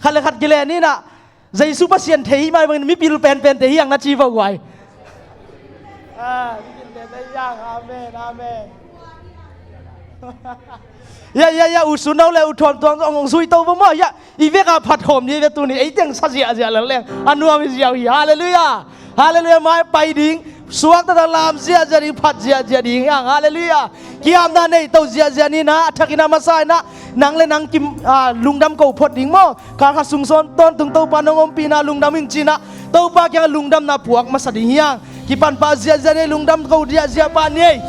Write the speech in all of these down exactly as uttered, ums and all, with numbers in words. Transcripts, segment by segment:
Khat le khat kilen inah, Jesu Pasian thei hih mah bangin mipil penpen te hi hang na ci vo guai. Ah, mipil penpen hi hang. Amen, amen. Ya, ya, ya, u Suno le u Thuam Tuang hong, hong zui to vo maw, ya. I vekah phat khawm ni ve tuni, ei teng sa ziahziah lel leng a nuam hi ziau hi. Halleluiah. Halleluiah. Mai pai ding, suakta tak lam ziahziah ding, phat ziahziah ding hi hang. Halleluiah. Kiamna nei to ziahziah ni na, a thakin a masa inah nang le nang kim, ah, lungdam ko phot ding maw. Kal khat sung sawn tawntung Topa nong ompihna lungdam ing ci inah Topa kiangah lungdamna puak masa ding hi hang. Kipan pah ziahziah ni, lungdam ko ziahziah pah ni.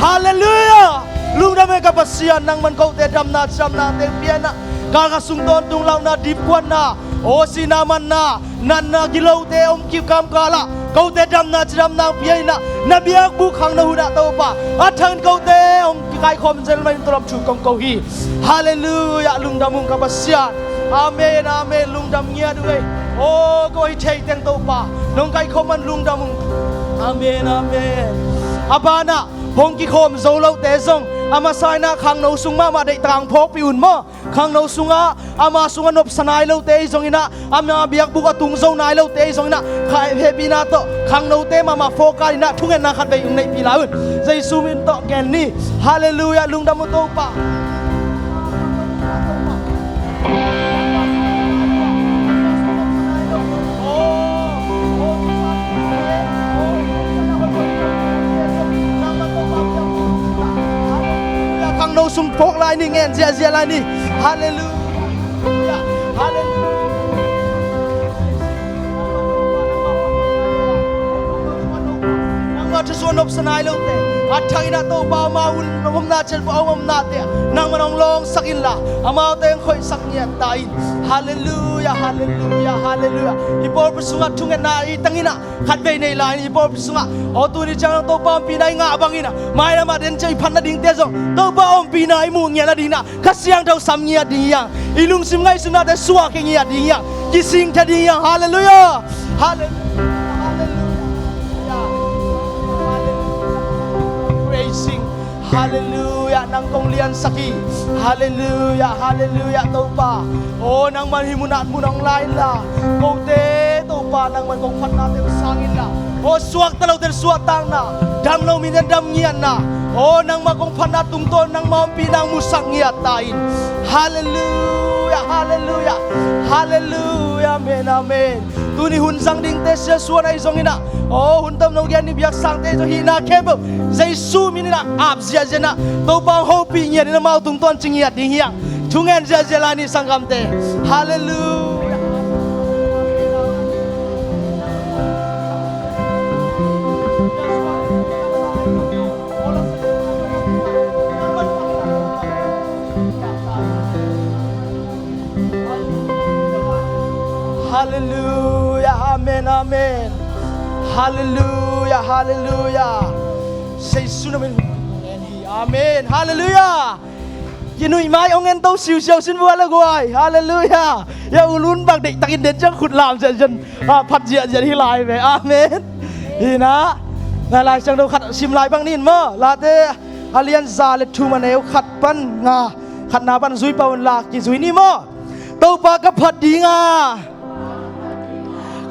Halleluiah. Lungdam e ka Pasian, nangman kote damna cidamna teng pia inah, kal khat sung tawntung launa, dipkuatna, aw sihna manna, natna, gilote om kik kamkalah kote damna cidamna pia inah, na biakbuk khangno hun ah Topa a thakin kote hong kikaikhawm zel manin tawlom thu kong ko hi. Halleluiah. Lungdam ung ka Pasian. Amen, amen. Lungdam ngiat uh ei. Aw ko hi thei teng Topa nong kaikhawm man lungdam ung. Amen, amen. A banah hong kikhawm zo lote zong a masa inah khangno sung mahmah deihtak hong phawkpih un maw. Khangno sungah, ama sungah nopsa nai lote i zong inah, ama biakbuk a tung zo nai lote i zong inah, kha hehpihna tawh khangnote mahmah focus inah thungetna khatvei hong neihpih lai un. Jesu min tawh gen ni. Halleluiah. Lungdam uh Topa. Khangno sung phawk lai ni, ngen ziahziah lai ni. Halleluiah. Halleluiah. Nangmah thusuah nopsa nai lote a thak inah Topa, amau hun omna ciang a omnate nangmah hong lawngsak inla, amaute hong khoihsak ngiat ta in. Halleluiah, halleluiah, halleluiah. I pawlpi sungah thungetna i tang inah khatvei nei lai in i pawlpi sungah, aw tuni ciang Topa ompihna i ngah bangin ah, mailam ah den ciang i phat nadingte zong Topa ompihna i muh ngiat nading inah Kha Siangtho sam ngiat ding hi hang. I lungsim ngaihsutnate suahkhia ngiat ding hi hang. Kisingkhia ding hi hang. Halleluiah. Halleluiah. Halleluiah. Halleluiah. Praising. Halleluiah. Nang kong liansak hi. Halleluiah. Halleluiah Topa. Aw nangman hih munah mun hong la inla, kote Topa nangman kong phatnate hong sang inla, aw suakta lote suahtakna, dam lo mite dam ngiatna, aw nangmah kong phatna tungtawn nangmah ompihna hong musak ngiat ta in. Halleluiah. Halleluiah. Halleluiah. Amen, amen. Tuni hun zang dingte siasuan ahi zong inah, aw hun tom no gen ni biaksangte ahi zong hihna khempeuh Jesu min inah ap ziahziah inah Topa hong hopih ngiat in amau tungtawn ci ngiat ding hi hang. Thungen ziahziah lai ni sanggamte. Halleluiah. Halleluiah. Amen, amen. Halleluiah. Halleluiah. Jesu na min. Amen. Halleluiah. Kinuih mai hong en to siusiau sin vua le guai. Halleluiah. Ya ulun bang deihtakin den ciang khut lam ziahziah, ah, phat ziahziah hi lai ve. Amen. Hi inah, na Lai Siangtho khat sim lai bang ni in maw. Late a lian za le thum, a neu khat pan nga, khatna pan zui pah un la, kizui ni maw. Topa ka phat ding a,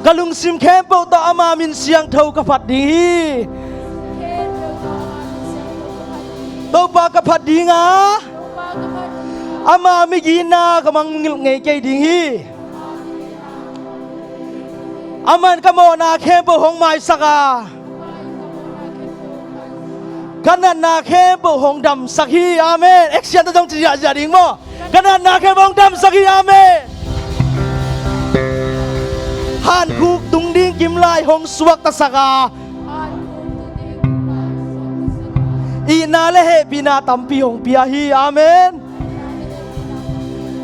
ka lungsim khempeuh tawh ama min siangtho ka phat ding hi. Topa ka phat ding a, ama migitna ka mangngilh ngei kei ding hi. Aman ka mawhna khempeuh hong maisak a, ka natna khempeuh hong damsak hi. Amen. Action tawh zong ci ziahziah ding maw. Ka natna khempeuh hong damsak hi. Amen. Hankhuk tung ding kimlai hong suaktasak a, itna le hehpihna tampi hong pia hi. Amen.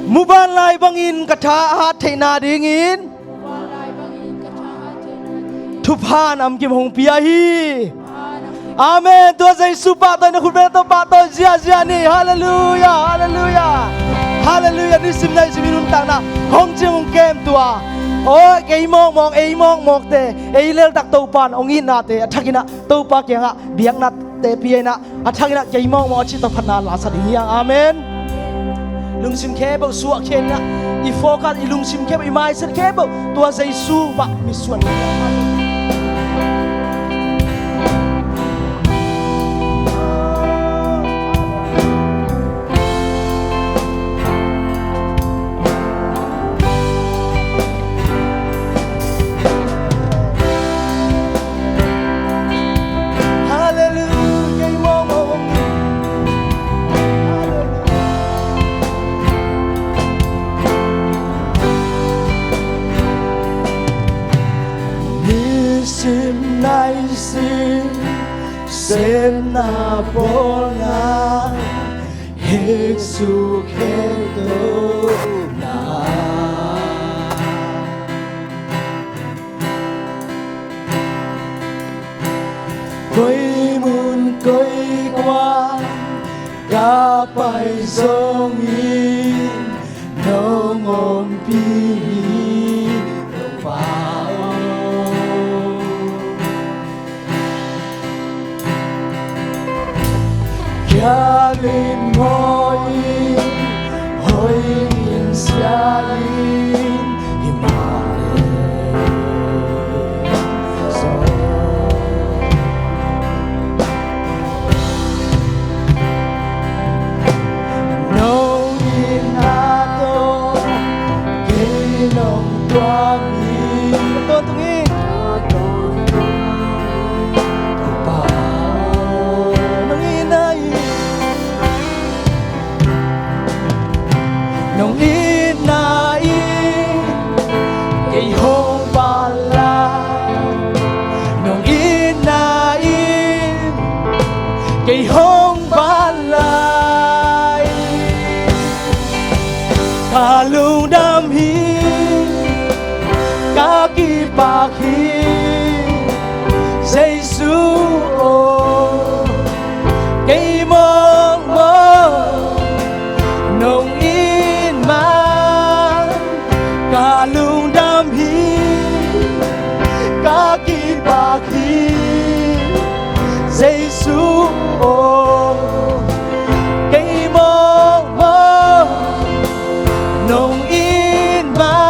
Muban lai bangin ka tha a hat theihna dingin thupha namkim hong pia hi. Amen. Tua Jesu pahtawi na khutbeng tawh pahtawi ziahziah ni. Halleluiah. Halleluiah. Halleluiah. Nisim naisim i nuntakna hong cing hong kem tua, aw kei mawkmawk, ei mawkmawkte, ei leltak Topan hong itnate a thakinah Topa kiangah biaknate pia inah a thakinah kei mawkmawk a cih tawh phatna lasa ding hi hang. Amen. Lungsim khempeuh suahkhia inah I focus, i lungsim khempeuh, i mindset khempeuh tua Jesu mah misuan. Halleluia. Nisim naisim sepna bawlna, hek suk hek dona. Koi mun koi kua ka pai zongin nong ompih hi, Topa aw. Khialin mawi, hoih in sialin, hi mah leh zong nong itna tawh kei nong tuam hi. Tawntung in. Topa, nong itna in, nong itna in kei hong bal lai. Nong itna in kei hong bal lai. Ka lungdam hi, ka kipak hi, Jesu aw, kei mawngmawng nong it man ka lungdam hi, ka kipak hi, Jesu aw, kei mawngmawng nong it man.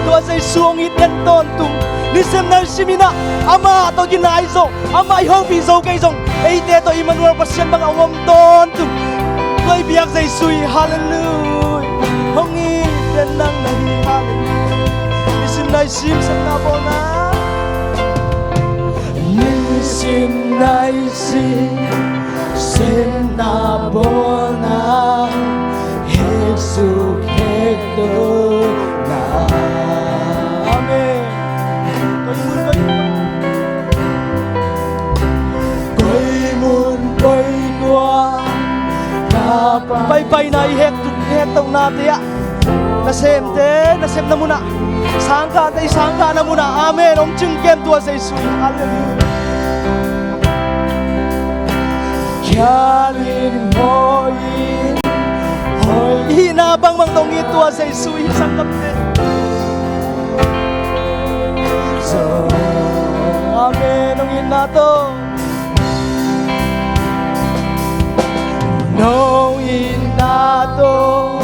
Tua Jesu hong it den tawntung. Nisim naisim in ah amah tawh kinai zo, amah i hopih zo kei zong, eite tawh Immanuel Pasian bangah hong om tawntung. Tua i biak Jesu hi, halleluia. Hong it den nang na hi, halleluia. Nisim naisim sepna bawlna. Nisim naisim sepna bawlna, hek suk hek dona. Amen. Koi mun koi kua, koi mun koi kua ka pai, paipaina i hek, hek tohnate ah, nasemte nasepna munah, sangkahte i sangkahna munah, amen, hong cingkem tua Jesu hi. Halleluia. Khialin mawi, hoih, i hihna bangbang dong hi tua Jesu hi, sanggamte. So, amen, hong itna tawh. Nong itna tawh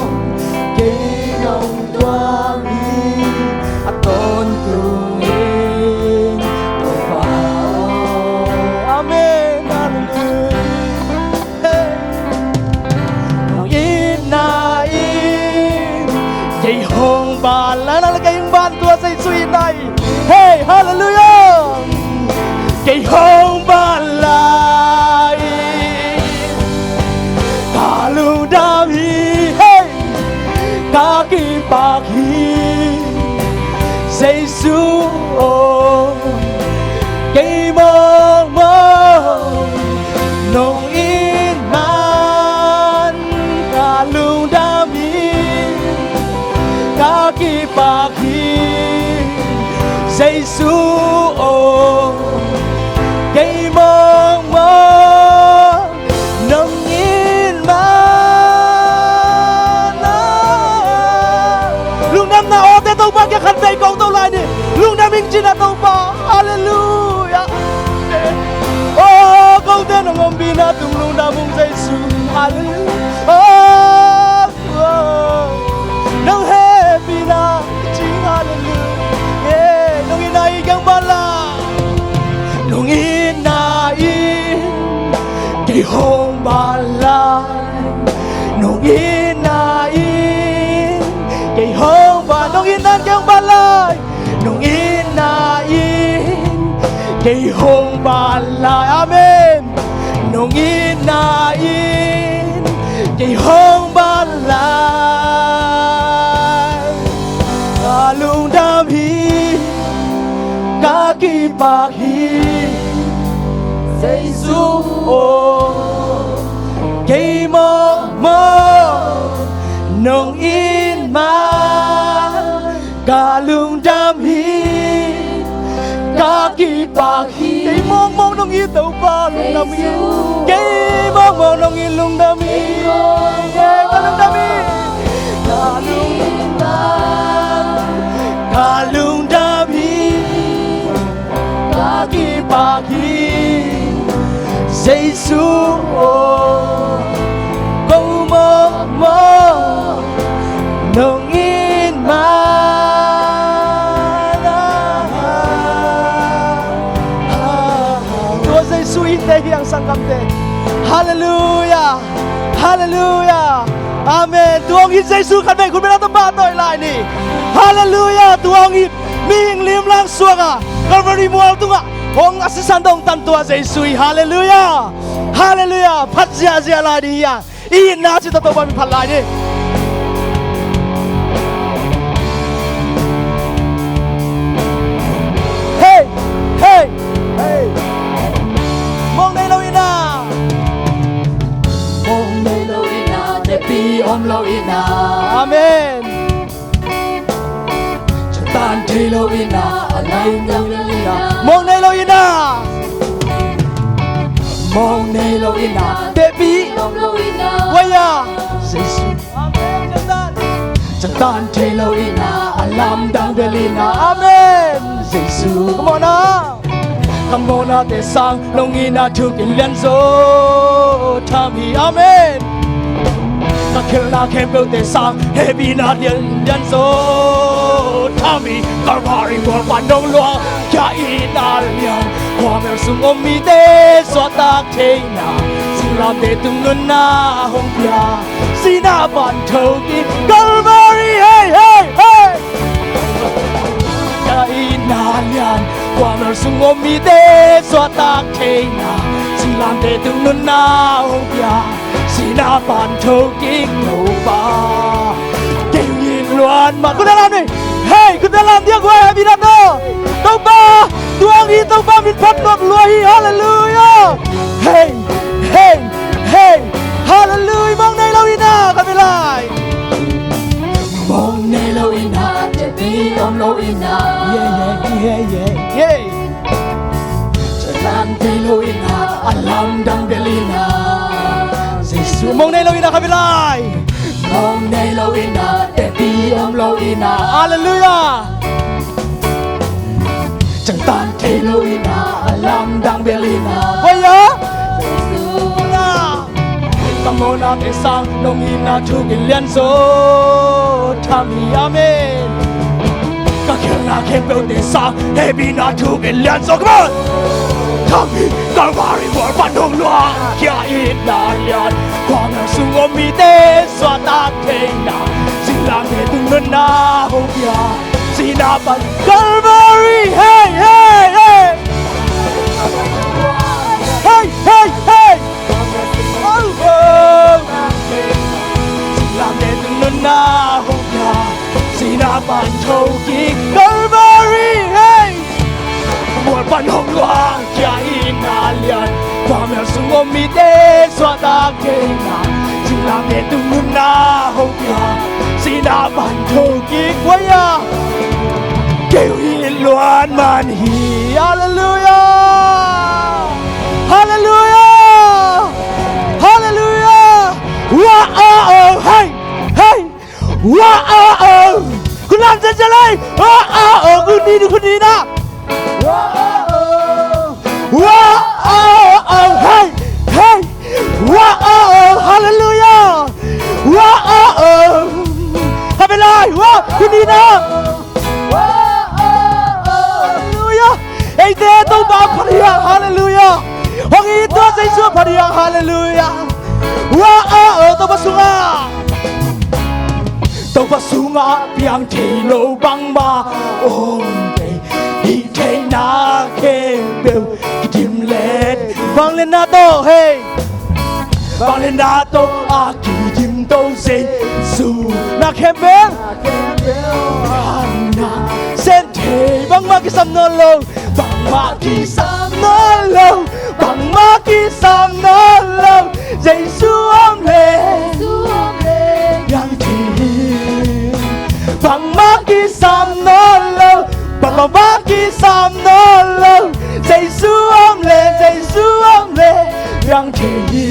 kei nong tuam hi, a tawntung in Topa. Amen. Halleluia. Hey. Nong itna in kei hong bal lai. Nang le kei hong bal tua Jesu itna in. Hey, halleluia. Kei hong bal lai, ka lungdam hi, hey, ka kipak hi, Jesu aw, kei mawngmawng nong it man ka lungdam hi, ka kipak hi, Jesu aw, kei mawngmawng nong it man. Lungdamna awte Topa kiang khatvei ko to lai ni. Lungdam ing ci-in ah Topa. Halleluia. Aw, ko Te nong ompihna tung lungdam ung Jesu. Hallelujah. Oh, oh. Nong hehpihna cing, hallelujah. Eh, nong itna in kei hong ban lai. Nong itna in kei hong ban lai. Nong itna in kei hong ban, nong itna in kei hong ban lai. Nong itna in kei hong ban lai. Amen. Nong itna in kei hong ban lai. Ka lungdam hi, ka kipak hi, Jesu aw, kei mawkmawk nong it ma. Ka lungdam hi, ka kipak hi. Kei mawkmawk nong it Topa lungdam hi. Kei mawkmawk nong it lungdam hi. Kei ka lungdam hi. Ka lungdam, ka lungdam hi. Ka kipak hi, Jesu aw, ko mawkmawk nong it ma. Tua Jesu itte hi hang sanggamte. Halleluiah. Halleluiah. Amen. Tua hong it Jesu khat vei khut beng la tawh pahtawi lai ni. Halleluiah. Tua hong it mihing limlang suak a Calvary mual tungah hong a sisan dong tan tua Jesu hi. Halleluiah. Halleluiah. Phat ziahziah lai ding hi a, i itna cih tawh Topa min phat lai ni. Hei, hei, hei. Mawng nei lo itna. Mawng nei lo itna, tepi om lo itna. Amen. Ciangtan thei lo itna, a lamdang bel itna. Mawng nei lo itna. Mawng nei lo itna, tepi om lo itna. Waya. Jesu. Amen. Ciangtan. Ciangtan thei lo itna, a lamdang bel itna. Amen. Jesu. Ka mawhna, ka mawhnate sang nong itna thukin lianzaw tham hi. Amen. Ka khialhna khempeuhte sang hehpihna lianlian zaw tham hi. Calvary mual pan hong luangkhia itna lian, khuamial sung om mite suahtak theihna, singlamteh tung nunna hong pia, sihna pan thokik Calvary, hei, hei, hei. Ka itna lian, khuamial sung om mite suahtak theihna, singlamteh tung nunna hong pia, sihna pan thokik Topa. Kei hong it luan mah. Khut a lam ni. Hei, khut a lam diak guai a bilat no. Topa, tua hong it Topa min phat nuam lua hi. Halleluiah. Hei, hei, hei. Halleluiah. Mawng nei lo itna khat vei lai. Mawng nei lo itna, tepi om lo itna. Yeah, yeah, yeah, yeah, yeah. Ciangtan thei lo itna, a lamdang bel itna. Jesu. Mawng nei lo itna khat vei lai. Mawng nei lo itna, tepi om lo itna. Halleluiah. Ciangtan thei lo itna, a lamdang bel itna. Waya. Ka mawhnate sang nong itna thukin lianzaw tham hi. Amen. Ka khialhna khempeuhte sang hehpihna thukin lianzaw. Come on. Tham hi. Calvary mual pan hong luangkhia itna lian, khuamial sung om mite suahtak theihna, singlamteh tung nunna hong pia, sihna pan Calvary. Hei, hei, hei. Hei, hei, hei. Oh, oh. Singlamteh tung nunna hong pia, sihna pan thokik Calvary, hei. Mual pan hong luangkhia itna lian, khuamial sung om mite suahtak theihna, singlamteh tung nunna hong pia, sihna pan thokik. Waya. Kei hong it luan man hi. Halleluiah. Halleluiah. Halleluiah. Wah, oh, oh, hei, hei. Wah, oh, oh. Khut lam ziahziah lai. Wah, oh, oh. Khut ni, khut ni na. Wah, oh, oh. Wah, oh, oh, hei. Halleluia. Halleluia. Eite Topa phat hi hang. Halleluia. Hong it tua Jesu phat hi hang. Halleluia. Topa sungah, Topa sungah piang thei lo bangmah om kei. Hih theihna khempeuh kidim le, vangliatna tawh, hei, vangliatna tawh a kidim to Jesu. Na khempeuh, na sem thei, bangmah kisam nawn lo, bangmah kisam nawn lo, bangmah kisam nawn lo, Jesu om le, piang thei hi. Bangmah kisam nawn lo, bangmah kisam nawn lo, Jesu om le, Jesu om le, piang thei hi.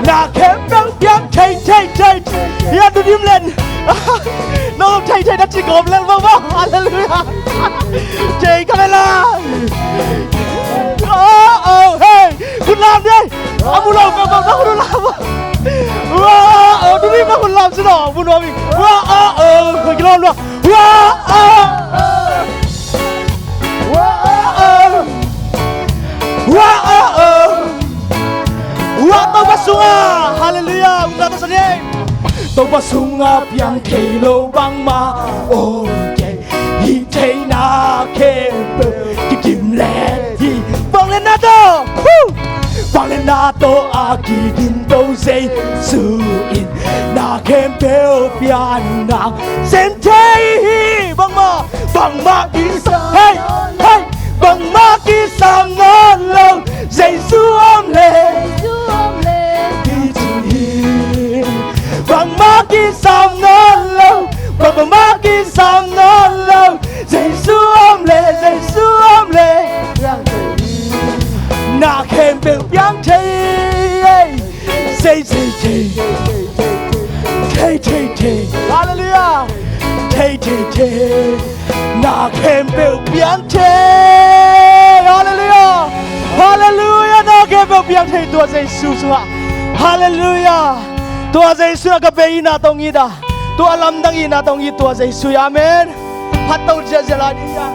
Na khempeuh piang thei, thei, thei, thei. Hia tu dim len. Nong thei thei na ci gawm lel bang bang. Halleluia. Thei ka ve lai. Oh, oh, hei. Hun lam ni. A mu lo bang bang na hun lam. Wa, oh, tu dim na hun lam si no. Mu no mi. Wa, oh, oh. Hei, ki lom lo. Wa, oh, oh. Wa, oh, oh. Wa, oh, oh. Wa, Topa sungah. Halleluia. Ung na ta sa ni. Topa sungah piang thei lo bangmah om kei. Hih theihna khempeuh kidim le hi. Vangliatna tawh. Huh. Vangliatna tawh a kidim to Jesu in na khempeuh piang nang sem thei hi. Bangmah, bangmah kisam, hei, hei, bangmah kisam nawn lo, Jesu om le, hi cing hi. Bangmah kisam nawn lo, bangmah kisam nawn lo, Jesu om le, Jesu om le, na khempeuh piang thei. Thei, thei, thei. Thei, thei, thei. Halleluia. Thei, thei, thei. Na khempeuh piang thei. Halleluia. Halleluia. Na khempeuh piang thei tua Jesu sungah. Halleluia. Tua Jesu a ka bei na tong i da. Tua lamdang i na tong i tua Jesu. Amen. Phat to ziahziah lai ding a.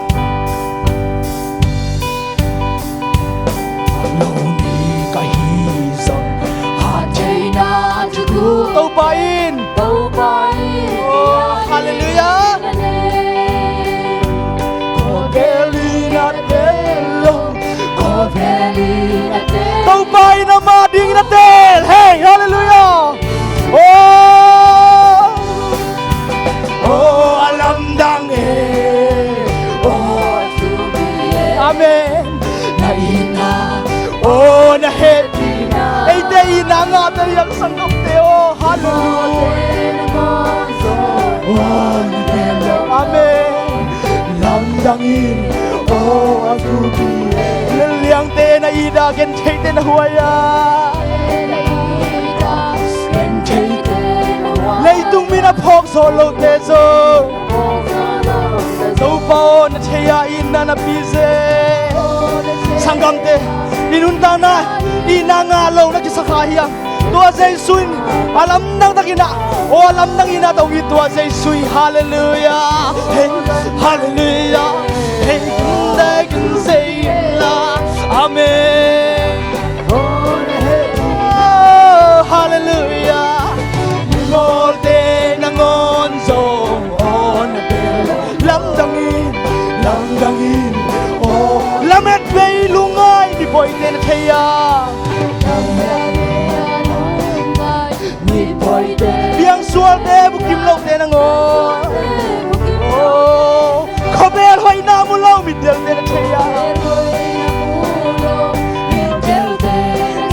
Lo mi ka hi zong, hatheina thutu Topa in, Topa in, oh, halleluia. Ko vel in a tel lo, ko vel in a tel. Topa in ama ding in a tel. Hei, halleluia. Oh, oh, a lamdang e. Oh, amen. Na itna, oh, na hehpihna. Eite itna ngahte hi hang sanggamte, oh, halleluia. Oh, na tel lo. Amen. Lamdang in, oh, a thupi e. Lelliangte na it a, gentheite na huai a. Gentheite na huai. Leitung mi na phawk zawh lote zong, Topa aw, na thei a itna na pia zen. Sanggamte, i nuntakna itna ngah lo na kisa kha hiam? Tua Jesu in a lamdang takin ah, aw, a lamdang in ah tong i tua Jesu hi. Halleluia. Hei, halleluia. Hei, kin dai kin sei in la. Amen. Oh, halleluia. Mawlte nangawn zong aw na bel. Lamdang in, lamdang in, aw. Lamet vei lungngai mipawite na thei a. Mipawite. Biangsualte bukim lote nangawn. Aw. Khawvel hoihna mu lo mitelte na thei a.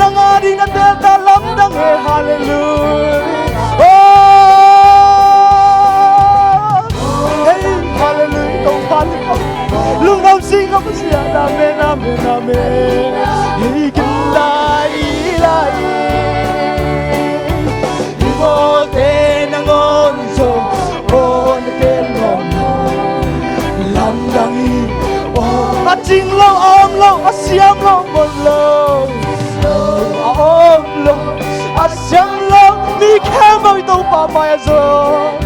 Nang a ding na tel ta lamdang e, halleluia. Oh, hey, halleluia, Topa le. Lungdam sing ka Pasian, amen, amen, amen. Hey, kin lai lai. I mawlte nangawn zong aw na tel mawk lo. Lamdang in aw. A cing lo, a om lo, a siam lo, mawk lo. A om lo. A siam lo mi khempeuh i Topa mai-ah zong,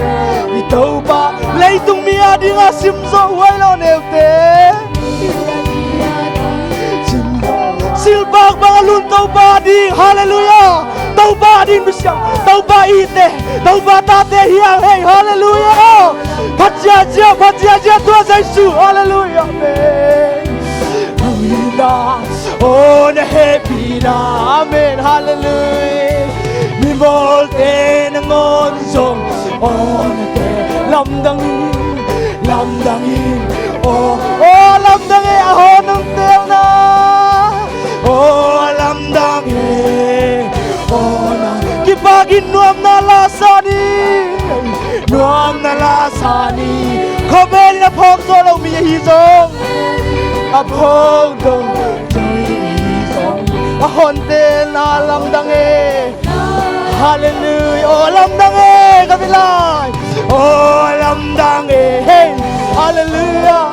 i Topa leitung mi adingin a sim zawh huai lo neute, silpak bang a lun Topa ading, halleluiah. Topa ading misiang, Topa ite, Topa tate hi hang hei, halleluiah. Phat ziahziah, phat ziahziah tua Jesu, halleluiah, amen. Aw na hehpihna, amen, halleluiah. Mimawlte nangawn zong aw na teel, lamdang in, lamdang in, aw, aw lamdang e, a hawn hong teelna. Aw lamdang e, aw na kipak in nuamna la sa ni, nuamna la sa ni. Khuavei in a phawk zo lo mi ahi zong, a phawk zo lo mi ahi zong, a hawn teelna lamdang e. Halleluiah. Aw lamdang e, ka vilai. Aw lamdang e, hey. Halleluiah,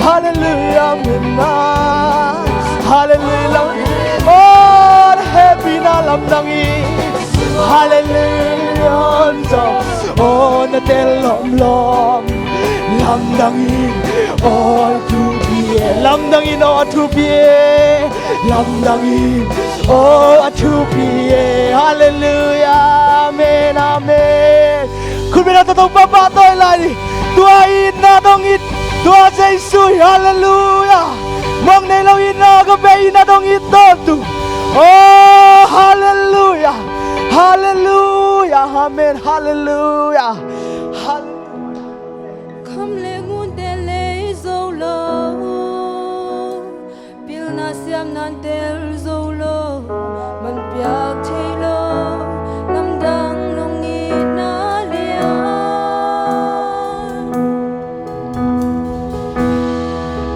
halleluiah, amen. Halleluiah. Aw na hehpihna lamdang in, halleluiah. Aw na teel lawmlawm, lamdang in, aw a thupi e, lamdang in, aw a thupi e. Lamdang in, aw a thupi e, halleluiah, amen, amen. Khut beng a, Topa pahtawi lai ni. Tua itna dong it, tua Jesu hi, halleluiah. Mong nei lo itna, agape itna dong it tawntung. Aw halleluiah, halleluiah, amen, halleluiah, halleluiah. Kham le ngun teel zo lo, pilna siamna teel zo lo, man piak thei lo, lamdang nong itna lian.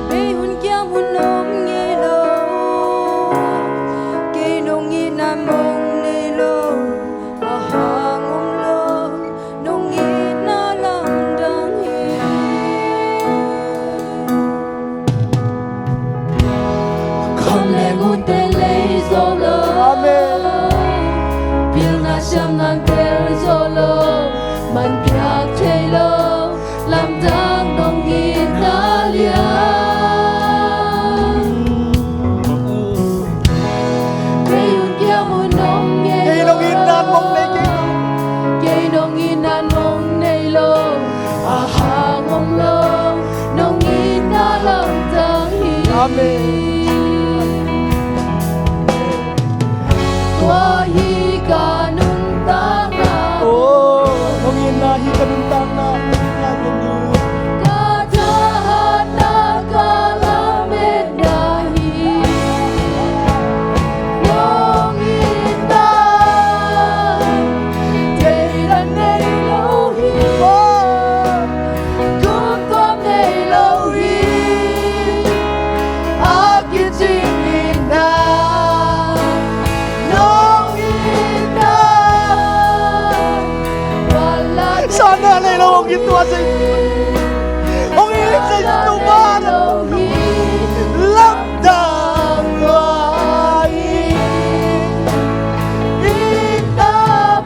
Bei hun kiam hun om ngei lo, kei nong itna mong nei lo, a hang om lo, nong itna lamdang hi. Kham le ngun teel zo lo. Amen. Pilna siamna teel zo lo, man piak thei lo, lamdang nong itna lian. Kei hun kiam hun om ngei lo. Kei nong itna mong nei kei lo. Kei nong itna mong nei lo. A hang om lo, nong itna lamdang hi. Amen. Tua hi ka nuntakna. Oh, nong itna hi ka nuntakna. Hallelujah. Ka thahatna, ka lametna hi. Nong itna theidan nei lo hi. Kumtuam nei lo hi. A kicing itna nong itna. Sana nei lo hong it tua sei. Hong it sei tu ma lo hi. Lamdang lua hi. Itna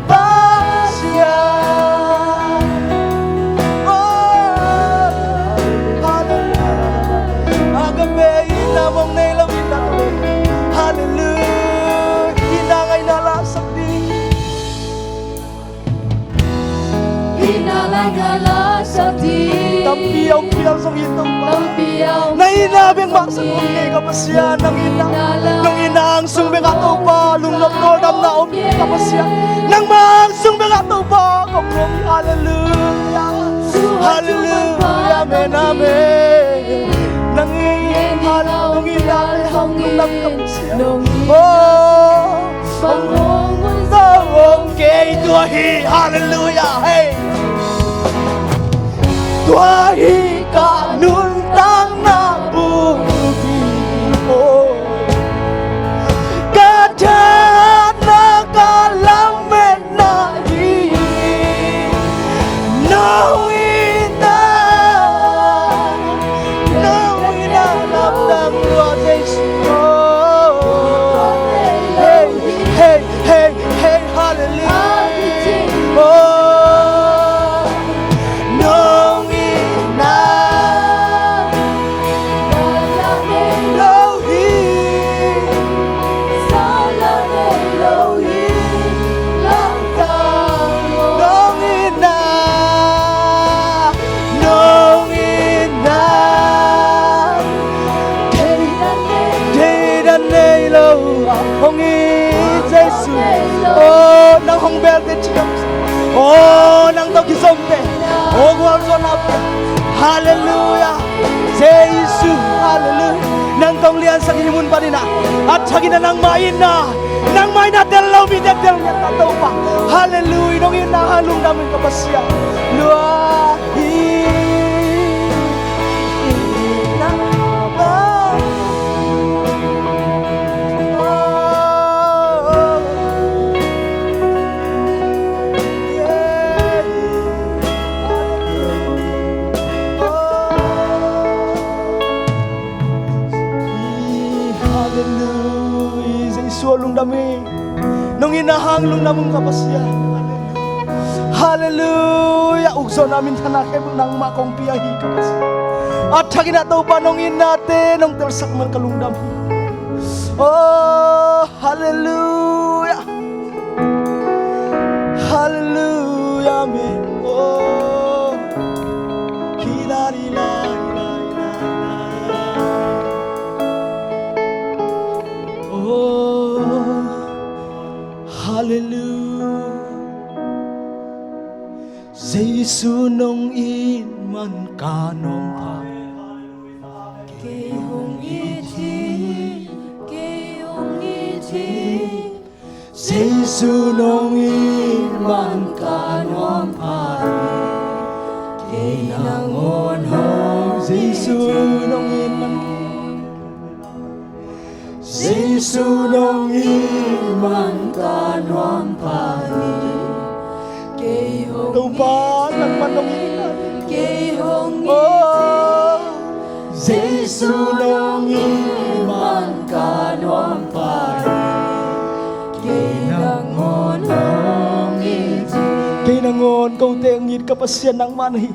Pasian. Oh, hallelujah. Agape itna mong nei lo itna. Hallelujah. Itna ngaihna la sak ding. Itna ngaihna la sak ding. Tampi a om phial zong hi Topa. Tampi a om. Na itna bek mah sak om ngei ka Pasian, nang itna. Nang itna ang sung bek ah Topa lungnop tawldamna om ngei ka Pasian. Nangmah ang sung bek ah Topa kong nuam hi. Hallelujah. Hallelujah. Amen, amen. Nang itna, nang itna le hong lungdam ka Pasian. Oh. Bang hong hun zo hong kei tua hi. Hallelujah. Hey. Tua hi ka nuntakna buk hi. Oh. Ka thahatna, ka lametna hi. Nong itna, nong itna lamdang lua Jesu. Hey, hey, hey, hey, hallelujah. belte ci-in. Oh, nang tawh kizomte, oh, gualzawhna pia. Halleluiah. Jesu, halleluiah. Nang tawh liansak i mun panin ah, a thakin ah nangmah itna, nangmah itna tel lo mite tel ngiat ta Topa. Halleluiah. Nong itna hang lungdam ung ka Pasian. Lua hi. Halleluiah. Jesu aw lungdam hi. Nong itna hang lungdam ung ka Pasian. Halleluiah. Ukzawhna, minthanna khempeuh nangmah kong pia hi ka Pasian. A thakin ah Topa nong itnate nong telsak man ka lungdam hi. Oh, halleluiah. Halleluiah, amen. Oh, hi la di la, hi la di la, hi la di la. Oh, halleluiah. Jesu nong it man ka nuam pha hi. Kei hong it hi, kei hong it hi. Jesu nong it man ka nuam pha hi. Kei nangawn hong, Jesu nong it man. Jesu nong it man ka nuam pha hi. Kei hong, Topa, nangman nong it man. Kei hong it. Oh, Jesu nong it man ka nuam pha hi. Kei nangawn hong it hi. Kei nangawn, kote hong it ka Pasian nangman hi.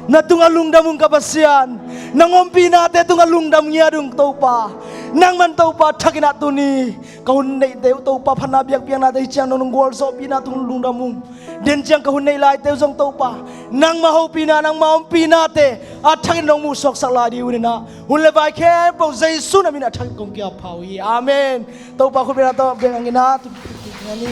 Na tungah lungdam ung ka Pasian. Nang ompihnate tungah lungdam ngiat ung Topa. Nangman Topa, thakin ah tuni ka hun neihte uh Topa, phatna biakpiaknate hi ciang nong gualzawhpihna tungah lungdam ung. Den ciang ka hun neih laite uh zong Topa, nangmah hopihna, nangmah ompihnate a thakin nong muhsuaksak lai ding uh hi in ah, hun le vai khempeuh Jesu na min a thakin kong ki-ap pha uh hi. Amen. Topa khutbetna tawh biakna ngahna